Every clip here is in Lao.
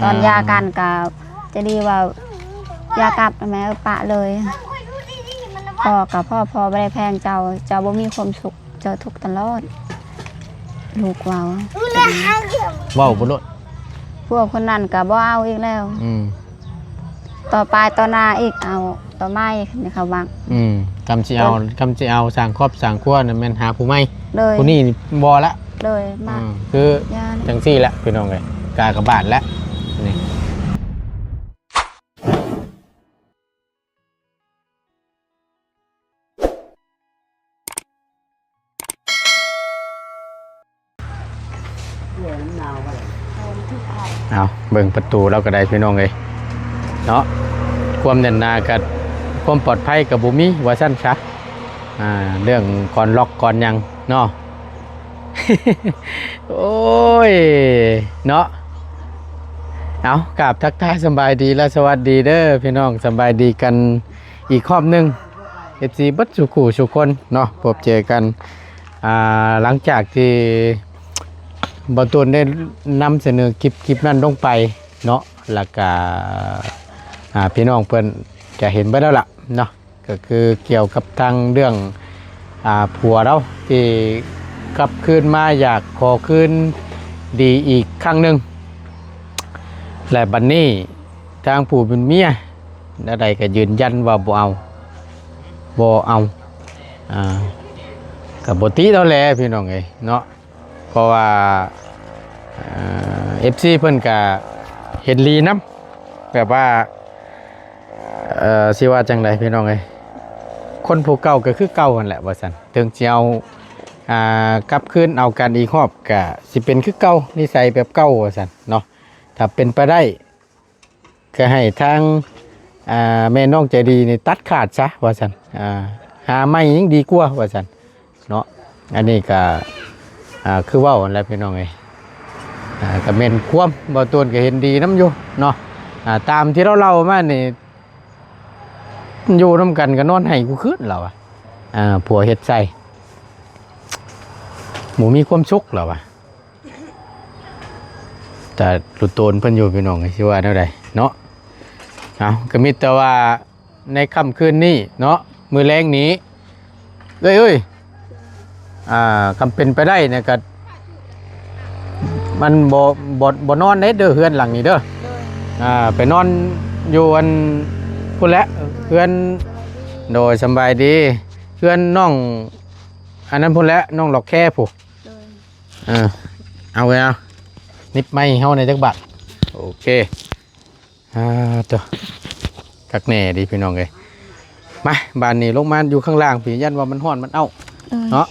ຕອນ ອ່າ ຢາກັນກໍຈະດີວ່າ ຢ່າກັບນະແມ່ເອີຍ ປະເລີຍ. ພໍ່ກໍພໍ່ ພໍ່ບໍ່ໄດ້ແພງເຈົ້າ ເຈົ້າບໍ່ມີຄວາມສຸກ ເຈົ້າທຸກຕະຫຼອດ ລູກເວົ້າ. ເວົ້າໄປໂລດ ພວກຄົນນັ້ນກໍບໍ່ເອົາອີກແລ້ວ. ອືມ ຕໍ່ໄປຕໍ່ໜ້າອີກ ເອົາຕໍ່ໄມ້ຄັນເຂົາມັກ. ອືມ ຄຳຊິເອົາ ເອີ ຄຳຊິເອົາສ້າງຄອບສ້າງຄົວນັ້ນແມ່ນຫາຜູ້ໃໝ່. ໂດຍ ຜູ້ນີ້ນີ້ບໍ່ລະ. ໂດຍ ມາ ອືມ ຄື ຢ່າລະ ຈັ່ງຊີ້ລະ ພີ່ນ້ອງເອີຍ ກາກະບາດລະນີ້. ເອົາ ເບິ່ງປະຕູລາວກໍໄດ້ ພີ່ນ້ອງເອີຍເນາະ. ຄວາມແໜ້ນໜາກັບຄວາມປອດໄພກໍບໍ່ມີ ວ່າຊັ້ນຊະ. ອ່າ ເລື່ອງກອນລັອກກອນຫຍັງເນາະ. ໂອ້ຍ ເນາະ. ເອົາ ກາບທັກທາຍສະບາຍດີ ແລະ ສະຫວັດດີເດີພີ່ນ້ອງ ສະບາຍດີກັນອີກຮອບໜຶ່ງ ເອັຟຊີ ເບິດສູ່ຄູ່ສູ່ຄົນເນາະ. ພົບເຈີກັນ ອ່າ ຫຼັງຈາກທີ່ບ່າວຕູນໄດ້ນຳສະເໜີຄລິບ ຄລິບນັ້ນລົງໄປເນາະ ແລ້ວກະ ອ່າ ພີ່ນ້ອງເພິ່ນກະເຫັນເບິດແລ້ວລະເນາະ. ກໍຄືກ່ຽວກັບທາງເລື່ອງ ອ່າ ຜົວລາວທີ່ກັບຄືນມາຢາກຂໍຄືນດີອີກຄັ້ງໜຶ່ງ ແລະ ບັດນີ້ທາງຜູ້ເປັນເມຍແນວໃດກໍຢືນຢັນວ່າບໍ່ເອົາ ບໍ່ເອົາ. ອ່າ ກໍບໍ່ຕິເອົາແຫຼະພີ່ນ້ອງເອີຍເນາະ. ເພາະວ່າ ເອີ ເອັຟຊີ ເພິ່ນກະເຫັນດີນຳ ແບບວ່າ ເອີ ຊິວ່າຈັ່ງໃດພີ່ນ້ອງເອີຍ ຄົນຜູ້ເກົ່າກໍຄືເກົ່າຫັ້ນແຫຼະວ່າຊັ້ນ. ເຖິງຊິເອົາ ອ່າ ກັບຄືນເອົາກັນອີກຮອບ ກະຊິເປັນຄືເກົ່າ ນິໄສແບບເກົ່າວ່າຊັ້ນເນາະ. ຖ້າເປັນໄປໄດ້ ກໍໃຫ້ທາງ ອ່າ ແມ່ນ້ອງໃຈດີນີ້ຕັດຂາດຊະວ່າຊັ້ນ ອ່າ ຫາໃໝ່ຍັງດີກວ່າວ່າຊັ້ນເນາະ. ອັນນີ້ກໍ ອ່າ ຄືເວົ້າຫັ້ນແຫຼະພີ່ນ້ອງເອີຍ ອ່າ ກໍແມ່ນຄວາມ ບ່າວຕູນກໍເຫັນດີນຳຢູ່ເນາະ. ອ່າ ຕາມທີ່ລາວເລົ່າມານີ້ ຢູ່ນຳກັນກໍນອນໄຫ້ຄູ່ຄືນລາວວ່າ ອ່າ ຜົວເຮັດໃສ່ ບໍ່ມີຄວາມສຸກລາວວ່າ. ແຕ່ລຸໂຕນເພິ່ນຢູ່ພີ່ນ້ອງ ຊິວ່າແນວໃດເນາະ. ເອົາ ກໍມີແຕ່ວ່າໃນຄ່ຳຄືນນີ້ເນາະ ມື້ແລງນີ້ ເອີຍ ເອີຍ ອ່າ ຄັນເປັນໄປໄດ້ນະ ກໍມັນບໍ່ ບໍ່ ບໍ່ນອນເດ້ເດີ ເຮືອນຫຼັງນີ້ເດີ. ໂດຍ ອ່າ ໄປນອນຢູ່ອັນພຸ້ນແຫຼະ ໂດຍ ເຮືອນ ສະບາຍດີ ໂດຍ ສະບາຍດີ ເຮືອນນ້ອງອັນນັ້ນພຸ້ນແຫຼະ ນ້ອງຫຼອກແຄພຸ້ນ. ໂດຍ ເອີ ເອົາເວີຍ ເອົາ ໜິບໄມ້ເຮົາແດ່ຈັກບາດ. ໂອເຄ ອ່າ ໂຕ ຄັກແນ່ເດພີ່ນ້ອງເອີຍ. ມາ ບາດນີ້ລົງມາຢູ່ຂ້າງລ່າງພີ້ ຢ້ານວ່າມັນຮ້ອນມັນເອົ້າ ເອີ ເນາະ.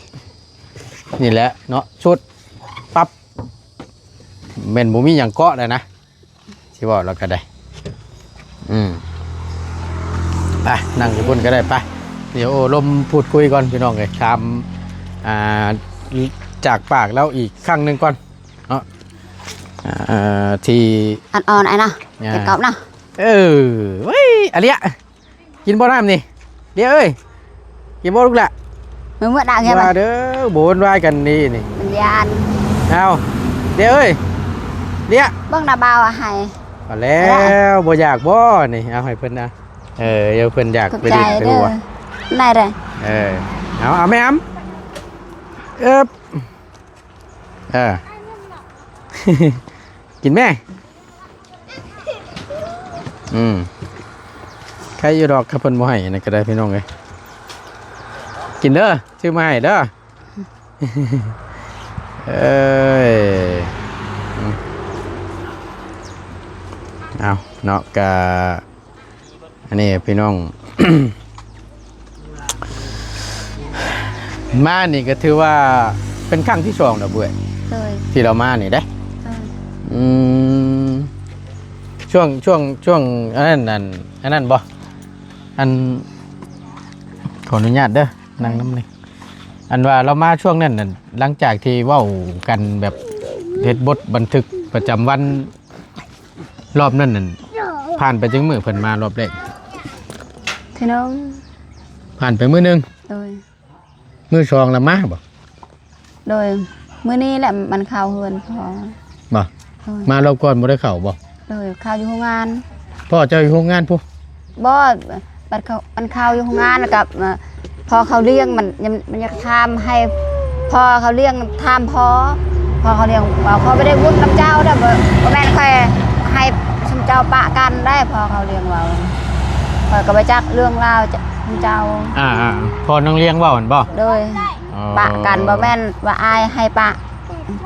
ນີ້ແຫຼະເນາະ ຊຸດປັບ ແມ່ນບໍ່ມີຫຍັງເກາະແລ້ວນະ. ຊິເວົ້າແລ້ວກໍໄດ້ ອືມ ໄປ ນັ່ງຢູ່ພຸ້ນກໍໄດ້ ໄປ ດຽວໂອ້ລົມພູດຄຸຍກ່ອນພີ່ນ້ອງເອີຍ ຖາມ ອ່າ ຈາກປາກລາວອີກຄັ້ງໜຶ່ງກ່ອນເນາະ ອ່າ ທີ່ອ່ອນໆ ອ້າຍເນາະ ອ່າ ເກັບກອບເນາະ ເອີ ເວີຍ ອາເລຍ ກິນບໍ່ນ້ຳນີ້ ເດເອີຍ ກິນບໍ່ລູກຫຼະ? ມື້ເມື່ອດາກເຮືອ ວ່າເດີ ບໍ່ວຸ່ນວາຍກັນນີ້ນີ້ ມັນຢ້ານ ເອົາ ເດເອີຍ ເດ ເບິ່ງໜ້າບ່າວໃຫ້ ເອົາແລ້ວ ບໍ່ຢາກບໍ່ນີ້ ເອົາໃຫ້ເພິ່ນນະ ເອີ ດຽວເພິ່ນຢາກໄປຫຼິ້ນໄປຫົວ ນາຍເດີ ເອີ ເອົາ ເອົາແມ່ອຳ ເອີບ ເອີ ກິນແມ່ ອືມ ໃຄຢູ່ດອກ ຖ້າເພິ່ນບໍ່ໃຫ້ນັ້ນກໍໄດ້ພີ່ນ້ອງເອີຍ ກິນເດີ ຊື້ມາໃຫ້ເດີ ເອີຍ ອືມ ເອົາເນາະ ກະ ອັນນີ້ພີ່ນ້ອງ ມານີ້ກໍຖືວ່າເປັນຄັ້ງທີສອງແລ້ວເວີ້ຍ ໂດຍ ທີ່ລາວມານີ້ເດ້ ໂດຍ ອືມ ຊ່ວງ ຊ່ວງ ຊ່ວງ ອັນນັ້ນ ອັນ ອັນນັ້ນບໍ່ ອັນ ຂໍອະນຸຍາດເດີ ນັ່ງນຳນີ້ ອັນວ່າລາວມາຊ່ວງນັ້ນນັ້ນ ຫຼັງຈາກທີ່ເວົ້າກັນແບບເຮັດບົດບັນທຶກປະຈຳວັນ ຮອບນັ້ນນັ້ນ ຜ່ານໄປຈັກມື້ເພິ່ນມາຮອບແລກ? ທີໜຶ່ງ ຜ່ານໄປມື້ໜຶ່ງ ໂດຍ ມື້ສອງລະມາບໍ່? ໂດຍ ມື້ນີ້ແຫຼະມັນເຂົ້າເຮືອນພໍ່ ບໍ່? ໂດຍ ມາຮອບກ່ອນບໍ່ໄດ້ເຂົ້າບໍ່? ໂດຍ ເຂົ້າຢູ່ໂຮງງານ. ພໍ່ເຈົ້າຢູ່ໂຮງງານພຸ້ນ? ບໍ່ ບັດເຂົ້າ ມັນເຂົ້າຢູ່ໂຮງງານ ແລ້ວກໍ ເອີ ພໍ່ເຂົາລ້ຽງ ມັນ ມັນຢາກຖາມໃຫ້ພໍ່ເຂົາລ້ຽງ ຖາມພໍ່ ພໍ່ເຂົາລ້ຽງເວົ້າ ຂ້ອຍບໍ່ໄດ້ວຸດນຳເຈົ້າເດີ້ ບໍ່ ບໍ່ແມ່ນຂ້ອຍໃຫ້ຊຸມເຈົ້າປະກັນໄດ໋ ພໍ່ເຂົາລ້ຽງເວົ້າ. ຂ້ອຍກໍບໍ່ຈັກເລື່ອງລາວຈະ ເຈົ້າ. ອ່າໆ ພໍ່ນ້ອງລ້ຽງເວົ້າຫັ້ນບໍ່? ໂດຍ ອໍ ປະກັນ ບໍ່ແມ່ນວ່າອ້າຍໃຫ້ປະ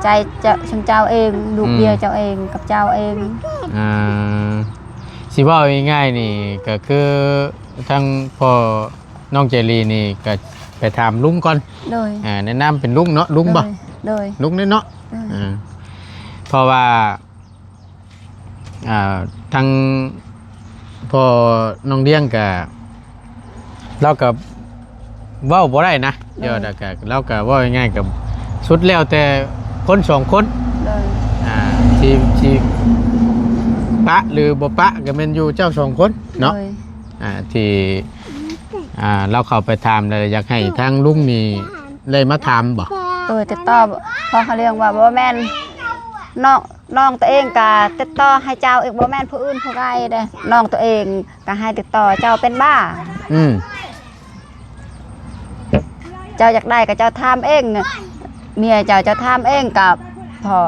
ໃຈເຈົ້າ ຊຸມເຈົ້າເອງ ລູກ ອືມ ເມຍເຈົ້າເອງ ກັບເຈົ້າເອງ. ອ່າ ຊິເວົ້າງ່າຍໆນີ້ ກໍຄືທາງພໍ່ນ້ອງເຈລີນີ້ ກໍໄປຖາມລຸງກ່ອນ. ໂດຍ ອ່າ ໃນນາມເປັນລຸງເນາະ ລຸງບໍ່? ໂດຍ ລຸງເນາະ. ໂດຍ ອ່າ ເພາະວ່າ ອ່າ ທາງພໍ່ນ້ອງລ້ຽງກະ ລາວກະເວົ້າບໍ່ໄດ້ນະ. ໂດຍ ດຽວ ແລ້ວກະ ລາວກະເວົ້າງ່າຍໆ ກະສຸດແລ້ວແຕ່ຄົນສອງຄົນ. ໂດຍ ອ່າ ຊິ ຊິປະຫຼືບໍ່ປະ ກະແມ່ນຢູ່ເຈົ້າສອງຄົນເນາະ. ໂດຍ ອ່າ ທີ່ ອ່າ ລາວເຂົ້າໄປຖາມ ແລ້ວຢາກໃຫ້ທາງລຸງນີ້ໄດ້ມາຖາມບໍ່? ໂດຍ ຕິດຕໍ່ ພໍ່ເຂົາລ້ຽງວ່າບໍ່ແມ່ນ ນ້ອງ ນ້ອງຕົວເອງກະຕິດຕໍ່ໃຫ້ເຈົ້າອີກ ບໍ່ແມ່ນຜູ້ອື່ນຜູ້ໃດເດ້ ນ້ອງຕົວເອງກະໃຫ້ຕິດຕໍ່ ເຈົ້າເປັນບ້າ. ອືມ ເຈົ້າຢາກໄດ້ກະເຈົ້າຖາມເອງ ເມຍເຈົ້າ ເຈົ້າຖາມເອງ ກະພໍ.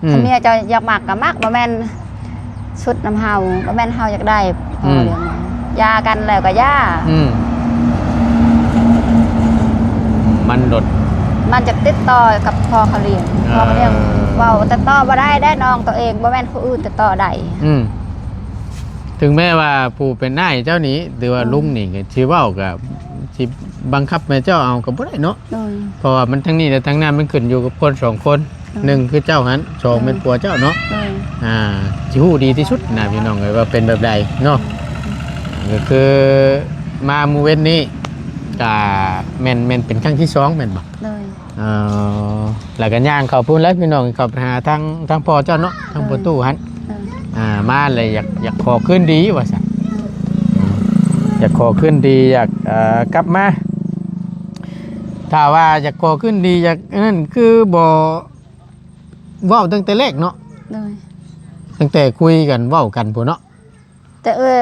ອືມ ຖ້າເມຍເຈົ້າຢາກມັກກະມັກ ບໍ່ແມ່ນສຸດນຳເຮົາ ບໍ່ແມ່ນເຮົາຢາກໄດ້. ອືມ ພໍລ້ຽງ ຢ່າກັນແລ້ວກໍຢ່າ. ອືມ ມັນໂດດ ມັນຈະຕິດຕໍ່ກັບພໍ່ເຂົາລ້ຽງ. ເອີ ພໍ່ເຂົາລ້ຽງເວົ້າຕິດຕໍ່ບໍ່ໄດ້ເດ້ ນ້ອງຕົວເອງ ບໍ່ແມ່ນຜູ້ອື່ນຕິດຕໍ່ໄດ້. ອືມ ເຖິງແມ້ວ່າຜູ້ເປັນອ້າຍເຈົ້ານີ້ ຫຼືວ່າ ເອີ ລຸງນີ້ ກໍຊິເວົ້າ ກໍຊິບັງຄັບໃຫ້ເຈົ້າເອົາກໍບໍ່ໄດ້ເນາະ. ໂດຍ ເພາະວ່າມັນທັງນີ້ແລະທັງນັ້ນ ມັນຂຶ້ນຢູ່ກັບຄົນສອງຄົນ. ໂດຍ ໜຶ່ງຄືເຈົ້າຫັ້ນ ສອງ ໂດຍ ແມ່ນຜົວເຈົ້າເນາະ. ໂດຍ ອ່າ ຊິຮູ້ດີທີ່ສຸດນະ ພີ່ນ້ອງເອີຍ ວ່າເປັນແບບໃດເນາະ. ກໍຄືມາມື້ເວັນນີ້ກະແມ່ນ ແມ່ນເປັນຄັ້ງທີສອງແມ່ນບໍ່? ໂດຍ ເອີ ແລ້ວກໍຍ່າງເຂົ້າພຸ້ນແຫຼະ ພີ່ນ້ອງ ເຂົ້າໄປຫາທາງ ທາງພໍ່ເຈົ້າເນາະ ທາງ ໂດຍ ພໍ່ຕູ້ຫັ້ນ. ໂດຍ ອ່າ ມາແລ້ວຢາກ ຢາກຂໍຄືນດີວ່າຊັ້ນ. ໂດຍ ຢາກຂໍຄືນດີ ຢາກ ເອີ ກັບມາ. ຖ້າວ່າຢາກຂໍຄືນດີ ຢາກອັນນັ້ນ ຄືບໍ່ເວົ້າຕັ້ງແຕ່ແລກເນາະ. ໂດຍ ຕັ້ງແຕ່ຄຸຍກັນເວົ້າກັນພຸ້ນເນາະ. ແຕ່ເອື້ອຍ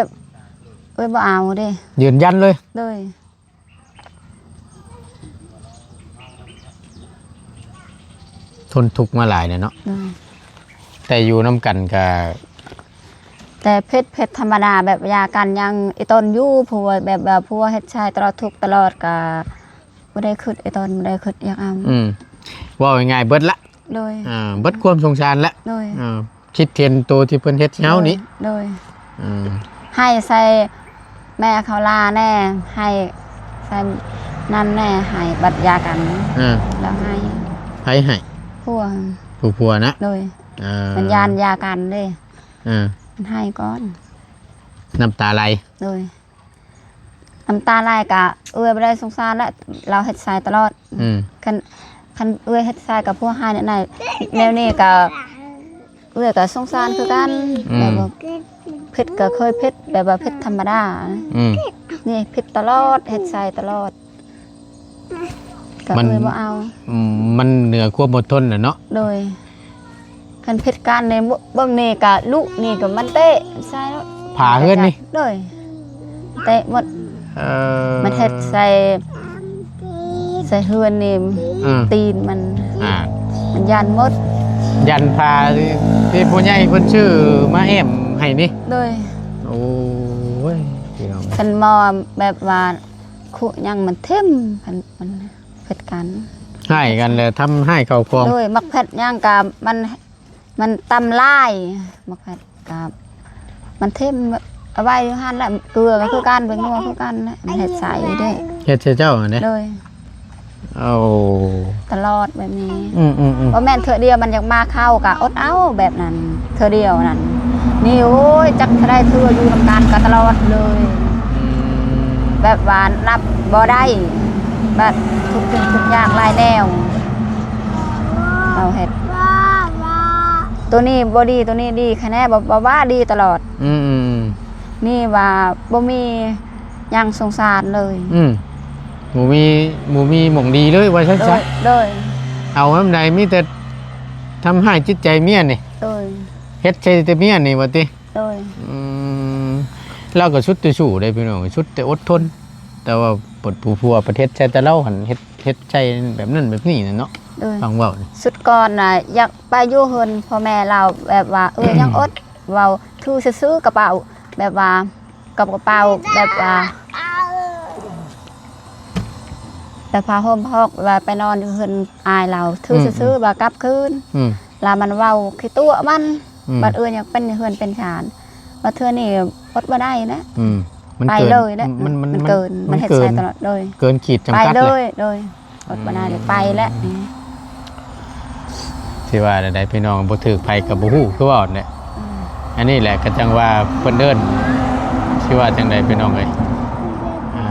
ເອື້ອຍບໍ່ເອົາເດ້ ຢືນຢັນເລີຍ. ໂດຍ ທົນທຸກມາຫຼາຍແລ້ວເນາະ. ໂດຍ ແຕ່ຢູ່ນຳກັນກະ ແຕ່ເພັດ ເພັດທຳມະດາ ແບບຢ່າກັນຍັງອີ່ຕົນຢູ່ ຜົວແບບວ່າ ຜົວເຮັດຊາຍຕະຫຼອດ ທຸກຕະຫຼອດ ກະບໍ່ໄດ້ຄຶດອີ່ຕົນ ບໍ່ໄດ້ຄຶດຢາກເອົາ. ອືມ ເວົ້າງ່າຍໆ ເບິດລະ. ໂດຍ ອ່າ ເບິດຄວາມສົງສານລະ. ໂດຍ ອ່າ ຄິດເຫັນໂຕທີ່ເພິ່ນເຮັດໃຫ້ເຮົານີ້. ໂດຍ ໂດຍ ອ່າ ໃຫ້ໃສ່ແມ່ເຂົາລາແດ່ ໃຫ້ໃສ່ນັ້ນແດ່ ໃຫ້ບັດຢາກັນ. ອ່າ ແລ້ວໃຫ້ ໃຜໃຫ້? ຜົວ ຜູ້ຜົວນະ. ໂດຍ ອ່າ ມັນຢ້ານຢາກັນເດ້. ອ່າ ມັນໃຫ້ກ່ອນ ນ້ຳຕາໄຫຼ. ໂດຍ ນ້ຳຕາໄຫຼກະເອື້ອຍບໍ່ໄດ້ສົງສານແຫຼະ ລາວເຮັດຊາຍຕະຫຼອດ. ອືມ ຄັນ ຄັນເອື້ອຍເຮັດຊາຍກັບຜົວຮ້າຍແນວນີ້ ແນວນີ້ກະເອື້ອຍກະສົງສານຄືກັນ. ອືມ ແບບວ່າຜິດກະເຄີຍຜິດ ແບບວ່າຜິດທຳມະດາ. ອືມ ນີ້ຜິດຕະຫຼອດ ເຮັດຊາຍຕະຫຼອດ ກະ ມັນ ເອື້ອຍບໍ່ເອົາ. ອືມ ມັນເໜືອຄວາມອົດທົນແຫຼະເນາະ. ໂດຍ ຄັນຜິດການນີ້ ເບິ່ງນີ້ກະລຸນີ້ກະມັນເຕະໃສ່ ຝາເຮືອນນີ້. ໂດຍ ເຕະໝົດ. ເອີ ມັນເຮັດໃສ່ ໃສ່ເຮືອນນີ້. ອືມ ຕີນມັນ ອ່າ ມັນຢ້ານໝົດ. ຢ້ານຜ້າທີ່ ທີ່ຜູ້ໃຫຍ່ເພິ່ນຊື້ມາແອ້ມໃຫ້ນີ້. ໂດຍ ໂອ້ຍ ພີ່ນ້ອງ ຄັນໝໍແບບວ່າຄຸຫຍັງມັນຖິ້ມ ຄັນມັນ ເຮັດກັນ ຮ້າຍກັນແລ້ວ ທຳຮ້າຍເຂົ້າຂອງ. ໂດຍ ໝາກແພັດຫຍັງກະມັນ ມັນຕຳຫຼາຍ ໝາກແພັດກະມັນຖິ້ມເອົາໄວ້ຢູ່ຫັ້ນແຫຼະ. ເກືອກະຄືກັນ ແປ້ງນົວຄືກັນແຫຼະ ມັນເຮັດໃສ່ເດ້ ເຮັດໃສ່ເຈົ້າຫັ້ນເດ້. ໂດຍ ໂອ້ ຕະຫຼອດແບບນີ້. ອືມໆໆ ບໍ່ແມ່ນເທື່ອດຽວມັນຢາກມາເຂົ້າກະອົດເອົາແບບນັ້ນ ເທື່ອດຽວນັ້ນ. ນີ້ ໂອ້ຍ ຈັກເທົ່າໃດເທື່ອຢູ່ນຳກັນກະຕະຫຼອດເລີຍ. ອືມ ແບບວ່ານັບບໍ່ໄດ້ ແບບທຸກສິ່ງທຸກຢ່າງຫຼາຍແນວ ເຮົາເຮັດ ໂຕນີ້ບໍ່ດີ ໂຕນີ້ດີ ຄະແນນບໍ່ ບໍ່ວ່າດີຕະຫຼອດ. ອືມໆໆ ນີ້ວ່າບໍ່ມີຫຍັງສົງສານເລີຍ. ອືມ ບໍ່ມີ ບໍ່ມີໝ່ອງດີເລີຍວ່າຊັ້ນຊະ. ໂດຍ ໂດຍ ເອົານຳໃດ ມີແຕ່ທຳຮ້າຍຈິດໃຈເມຍນີ້. ໂດຍ ເຮັດໃສ່ແຕ່ເມຍນີ້ວ່າຕິ. ໂດຍ ອືມ ລາວກໍສຸດແຕ່ສູ້ເດ້ພີ່ນ້ອງ ສຸດແຕ່ອົດທົນ ແຕ່ວ່າປວດຜູ້ພົວປະເທດໃສ່ແຕ່ລາວຫັ້ນ ເຮັດ ເຮັດໃສ່ແບບນັ້ນແບບນີ້ນະເນາະ ໂດຍ ຟັງເວົ້ານີ້ ສຸດກ່ອນນະ ຢາກໄປຢູ່ເຮືອນພໍ່ແມ່ລາວ ແບບວ່າ ເອີ ຍັງອົດ ເວົ້າຖືຊື່ໆ ກະເປົາ ແບບວ່າ ກັບກະເປົາ ແບບວ່າ ແບບຜ້າຫົ່ມພອກ ວ່າໄປນອນຢູ່ເຮືອນອ້າຍລາວ ຖື ອືມ ຊື່ໆ ວ່າກັບຄືນ ອືມ ລະມັນເວົ້າຂີ້ຕົວະມັນ ອືມ ບັດເອື້ອຍຍັງເປັນເຮືອນເປັນຊານ ບັດເທື່ອນີ້ອົດບໍ່ໄດ້ແລ້ວ ອືມ ມັນ ໄປເກີນ ເລີຍແຫຼະ ມັນ ມັນ ມັນເກີນ ມັນ ມັນເຮັດໃສ່ຕະຫຼອດ ໂດຍ ເກີນຂີດຈຳກັດ ໄປເລີຍ ເລີຍ ໂດຍ ອົດບໍ່ໄດ້ເລີຍ ອືມ ໄປແລ້ວ ອືມ ຊິວ່າແນວໃດພີ່ນ້ອງ ບໍ່ຖືກໃຜກໍບໍ່ຮູ້ ຄືເວົ້ານັ້ນແຫຼະ ອືມ ອັນນີ້ແຫຼະກໍຈັ່ງວ່າເພິ່ນເອີ້ນ ຊິວ່າຈັ່ງໃດພີ່ນ້ອງເອີຍ ອ່າ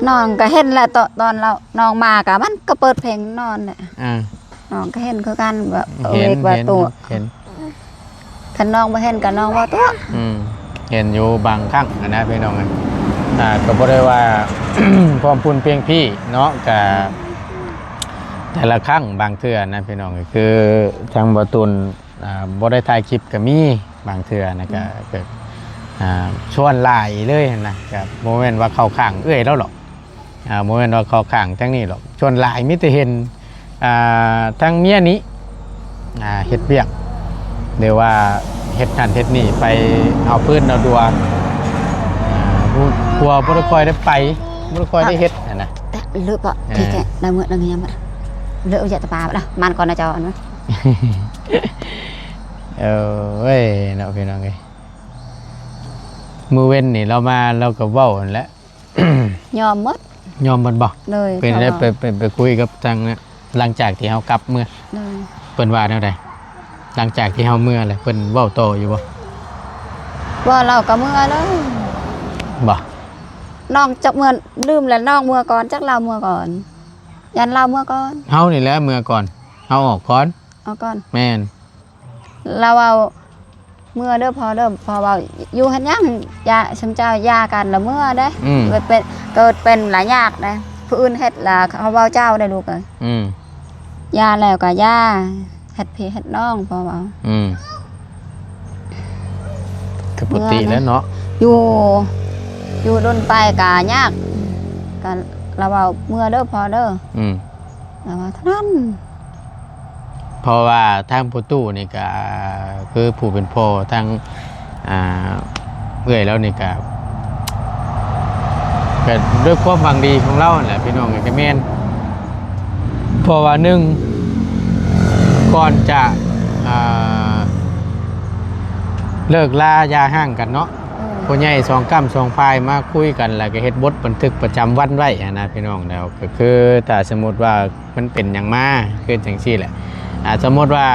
ນ້ອງກໍເຫັນແຫຼະ ຕອນ ຕອນລາວ ນ້ອງມາກໍມັນກໍເປີດເພງນອນແຫຼະ ອ່າ ນ້ອງກໍເຫັນຄືກັນວ່າ ເຫັນ ເວກວ່າ ເຫັນ ຕົວະ ເຫັນ ຄັນນ້ອງບໍ່ເຫັນກໍນ້ອງເວົ້າຕົວະ ອືມ ເຫັນຢູ່ບາງຄັ້ງຫັ້ນນະພີ່ນ້ອງເອີຍ ອ່າ ກໍບໍ່ໄດ້ວ່າພ້ອມພຸ້ນພຽງພີ້ເນາະ ກະແຕ່ລະຄັ້ງບາງເທື່ອນະພີ່ນ້ອງເອີຍ ຄືທາງບໍ່ຕຸນ ອ່າ ບໍ່ໄດ້ຖ່າຍຄລິບກໍມີບາງເທື່ອນະ ກໍ ອືມ ກໍ ອ່າ ສ່ວນຫຼາຍເລີຍຫັ້ນນະ ກໍບໍ່ແມ່ນວ່າເຂົ້າຂ້າງເອື້ອຍລາວດອກ ອ່າ ບໍ່ແມ່ນວ່າເຂົ້າຂ້າງທາງນີ້ດອກ ສ່ວນຫຼາຍມີແຕ່ເຫັນ ອ່າ ທາງເມຍນີ້ ອ່າ ເຮັດວຽກ ຫຼືວ່າເຮັດນັ້ນເຮັດນີ້ ໄປເອົາຟືນເອົາດັວ ອ່າ ຜູ້ ຜົວບໍ່ໄດ້ຄ່ອຍໄດ້ໄປ ບໍ່ໄດ້ຄ່ອຍໄດ້ເຮັດຫັ້ນນະ ເລີກກໍ ເອີ ທີ່ແກນຳເມືອນຳເມຍ ເລີກຢາກຕະປາລະ ມັນກ່ອນນະເຈົ້າ ອັນ ເອີຍ ເນາະ ພີ່ນ້ອງເອີຍ ມື້ເວັນນີ້ລາວມາ ລາວກໍເວົ້າຫັ້ນແຫຼະ ຍອມໝົດ ຍອມໝົດບໍ່? ໂດຍ ເປັນໄດ້ ເພາະວ່າ ໄປ ໄປ ໄປຄຸຍກັບທາງ ຫຼັງຈາກທີ່ເຮົາກັບເມືອ ໂດຍ ເພິ່ນວ່າແນວໃດ? ຫຼັງຈາກທີ່ເຮົາເມືອແລ້ວ ເພິ່ນເວົ້າຕໍ່ຢູ່ບໍ່? ບໍ່ ລາວກໍເມືອເລີຍ ບໍ່? ນ້ອງຈັກເມືອ ລືມແລ້ວ ນ້ອງເມືອກ່ອນ ຈັກລາວເມືອກ່ອນ ຢ້ານລາວເມືອກ່ອນ ເຮົານີ້ແຫຼະເມືອກ່ອນ ເຮົາອອກກ່ອນ ອອກກ່ອນ ແມ່ນ ລາວເວົ້າ ເມືອເດີພໍ່ເດີ ພໍ່ເວົ້າ ຢູ່ເຮັດຫຍັງ ຢ່າ ຊຸມເຈົ້າຢ່າກັນລະເມືອເດ້ ອືມ ເກີດເປັນ ເກີດເປັນລະຍາກເດ້ ຜູ້ອື່ນເຮັດລະເຂົາເວົ້າເຈົ້າເດ້ລູກເອີຍ ອືມ ຢ່າແລ້ວກະຢ່າ ເຮັດພີ່ເຮັດນ້ອງ ພໍ່ເວົ້າ ອືມ ກໍປົກກະຕິແລ້ວເນາະ ຢູ່ ຢູ່ດົນໄປກະຍາກ ກະລະເວົ້າ ເມືອເດີພໍ່ເດີ ອືມ ລະວ່າເທົ່ານັ້ນ ເພາະວ່າທາງພໍ່ຕູ້ນີ້ກະຄືຜູ້ເປັນພໍ່ທາງ ອ່າ ເອື້ອຍລາວນີ້ກະ ກະດ້ວຍຄວາມຫວັງດີຂອງລາວຫັ້ນແຫຼະພີ່ນ້ອງ ກະແມ່ນ ເພາະວ່າໜຶ່ງ ກ່ອນຈະ ອ່າ ເລີກລາຢ່າຮ້າງກັນເນາະ ອືມ ຜູ້ໃຫຍ່ສອງກ້ຳສອງຝ່າຍມາຄຸຍກັນ ແລ້ວກະເຮັດບົດບັນທຶກປະຈຳວັນໄວ້ຫັ້ນນະພີ່ນ້ອງ ແລ້ວກະຄືຖ້າສົມມຸດວ່າ ມັນເປັນຫຍັງມາ ຄືຈັ່ງຊີ້ແຫຼະ ອ່າ ສົມມຸດວ່າ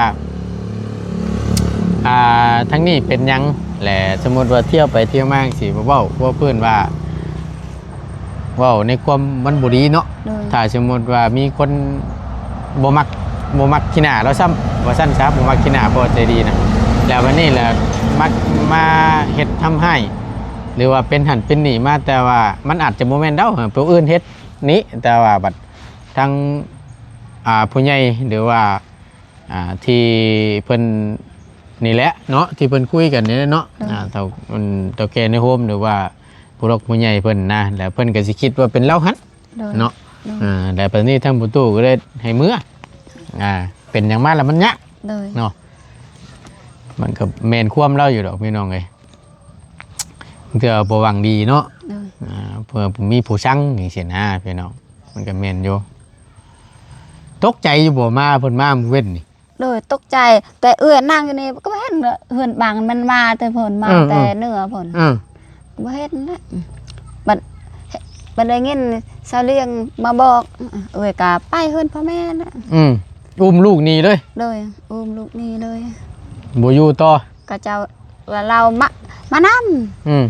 ອ່າ ທາງນີ້ເປັນຫຍັງ ແລະ ສົມມຸດວ່າທ່ຽວໄປທ່ຽວມາຈັ່ງຊີ້ ເວົ້າ ເວົ້າພື້ນວ່າ ເວົ້າໃນຄວາມມັນບໍ່ດີເນາະ ໂດຍ ຖ້າສົມມຸດວ່າມີຄົນບໍ່ມັກ ບໍ່ມັກຂີ້ໜ້າລາວຊ້ຳ ວ່າຊັ້ນຊະ ບໍ່ມັກຂີ້ໜ້າພໍ່ໃຈດີນະ ແລ້ວບັດນີ້ລະມັກມາເຮັດທຳຮ້າຍ ຫຼືວ່າເປັນຫັ້ນເປັນນີ້ມາ ແຕ່ວ່າມັນອາດຈະບໍ່ແມ່ນລາວ ຜູ້ອື່ນເຮັດນີ້ ແຕ່ວ່າບັດ ທາງ ອ່າ ຜູ້ໃຫຍ່ ຫຼືວ່າ ອ່າ ທີ່ເພິ່ນນີ້ແຫຼະເນາະ ທີ່ເພິ່ນຄຸຍກັນນີ້ແຫຼະເນາະ ໂດຍ ອ່າ ເຖົ້າ ເຖົ້າແກ່ໃນໂຮມ ຫຼືວ່າຜູ້ຫຼັກຜູ້ໃຫຍ່ເພິ່ນນະ ແລ້ວເພິ່ນກໍຊິຄິດວ່າເປັນລາວຫັ້ນ ໂດຍ ເນາະ ໂດຍ ອ່າ ແລ້ວບັດນີ້ທາງພໍ່ຕູ້ກໍເລີຍໃຫ້ເມືອ ອ່າ ເປັນຫຍັງມາລະມັນຍາກ ໂດຍ ເນາະ ມັນກໍແມ່ນຄວາມລາວຢູ່ດອກພີ່ນ້ອງເອີຍ ເທື່ອບໍ່ຫວັງດີເນາະ ໂດຍ ອ່າ ເພື່ອມີຜູ້ຊັງຈັ່ງຊີ້ນະພີ່ນ້ອງ ມັນກໍແມ່ນຢູ່ ຕົກໃຈຢູ່ບໍ່ ມາ ເພິ່ນມາມື້ເວັນນີ້? ໂດຍ ຕົກໃຈ ແຕ່ເອື້ອຍນັ່ງຢູ່ນີ້ກໍບໍ່ເຫັນເຮືອນບັງ ມັນມາແຕ່ເພິ່ນ ມາ ເອີ ແຕ່ເໜືອພຸ້ນ ເອີ ບໍ່ເຫັນນະ ບັດ ບັດໄດ້ຍິນຊາວລ້ຽງມາບອກ ເອື້ອຍກໍໄປເຮືອນພໍ່ແມ່ນະ ອືມ ອຸ້ມລູກໜີເລີຍ ໂດຍ ອຸ້ມລູກໜີເລີຍ ບໍ່ຢູ່ຕໍ່ ເຂົາເຈົ້າວ່າລາວມາ ມານຳ ອືມ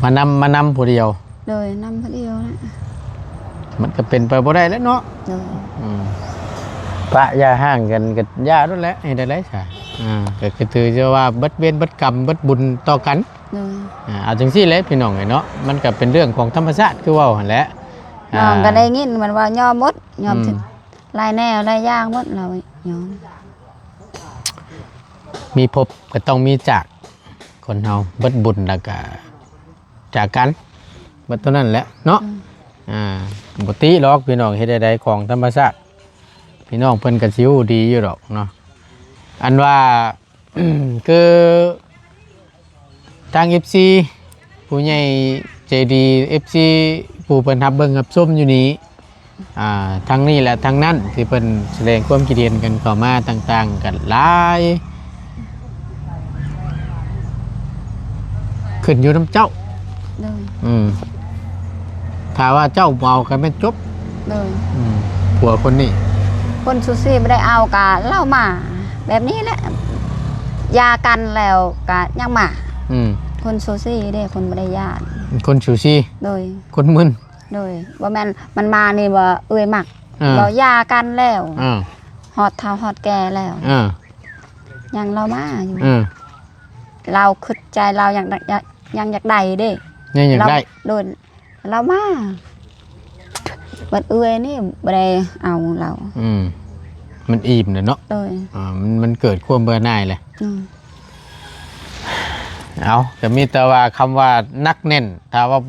ມານຳ ມານຳຜູ້ດຽວ ໂດຍ ນຳຜູ້ດຽວນະ ມັນກໍເປັນໄປບໍ່ໄດ້ແລ້ວເນາະ ໂດຍ ອືມ ປະຢ່າຮ້າງກັນກໍຢ່າໂລດແຫຼະ ເຮັດແນວໃດຊະ ອ່າ ກໍຄືຖືວ່າເບິດເວນເບິດກຳເບິດບຸນຕໍ່ກັນ ໂດຍ ອ່າ ເອົາຈັ່ງຊີ້ແຫຼະພີ່ນ້ອງເອີຍເນາະ ມັນກໍເປັນເລື່ອງຂອງທຳມະຊາດຄືເວົ້າຫັ້ນແຫຼະ ນ້ອງກໍ ອ່າ ໄດ້ຍິນມັນວ່າຍອມໝົດ ຍອມ ອືມ ຫຼາຍແນວຫຼາຍຢ່າງໝົດ ລາວຍອມ ມີພົບກໍຕ້ອງມີຈາກ ຄົນເຮົາເບິດບຸນແລ້ວກໍຈາກກັນ ເບິດເທົ່ານັ້ນແຫຼະເນາະ. ອືມ ອ່າ ບໍ່ຕິດອກພີ່ນ້ອງ ເຮັດໃດໆຂອງທຳມະຊາດ ພີ່ນ້ອງເພິ່ນກໍຊິຮູ້ດີຢູ່ດອກເນາະ. ອັນວ່າ ຄື ທາງເອັຟຊີ ຜູ້ໃຫຍ່ໃຈດີ ເອັຟຊີ ຜູ້ເພິ່ນຮັບເບິ່ງຮັບຊົມຢູ່ນີ້ ອ່າ ທັງນີ້ແລະທັງນັ້ນ ທີ່ເພິ່ນສະແດງຄວາມຄິດເຫັນກັນເຂົ້າມາຕ່າງໆກັນຫຼາຍ ຂຶ້ນຢູ່ນຳເຈົ້າ. ໂດຍ ອືມ ຖ້າວ່າເຈົ້າບໍ່ເອົາກໍແມ່ນຈົບ. ໂດຍ ອືມ ຜົວຄົນນີ້ ຄົນຊູຊີບໍ່ໄດ້ເອົາກະລາວມາແບບນີ້ແຫຼະ ຢ່າກັນແລ້ວກະຍັງມາ. ອືມ ຄົນຊູຊີເດ້ ຄົນບໍ່ໄດ້ຢ່າ ຄົນຊູຊີ. ໂດຍ ຄົນມຶນ. ໂດຍ ບໍ່ແມ່ນມັນມານີ້ວ່າເອື້ອຍມັກ ເອີ ເວົ້າຢ່າກັນແລ້ວ ເອີ ຮອດເຖົ້າຮອດແກ່ແລ້ວ ເອີ ຍັງລາວມາຢູ່ ເອີ ລາວຄິດໃຈລາວຍັງ ຍັງ ຍັງຢາກໄດ້ເດ້ ຍັງຢາກໄດ້. ໂດຍ ລາວມາ ບັດເອື້ອຍນີ້ບໍ່ໄດ້ເອົາລາວ. ອືມ ມັນອີ່ມແລ້ວເນາະ. ໂດຍ ອ່າ ມັນ ມັນເກີດຄວາມເບື່ອໜ່າຍແຫຼະ. ອືມ ເອົາ ກໍມີແຕ່ວ່າຄຳວ່າໜັກແໜ້ນ ຖ້າວ່າ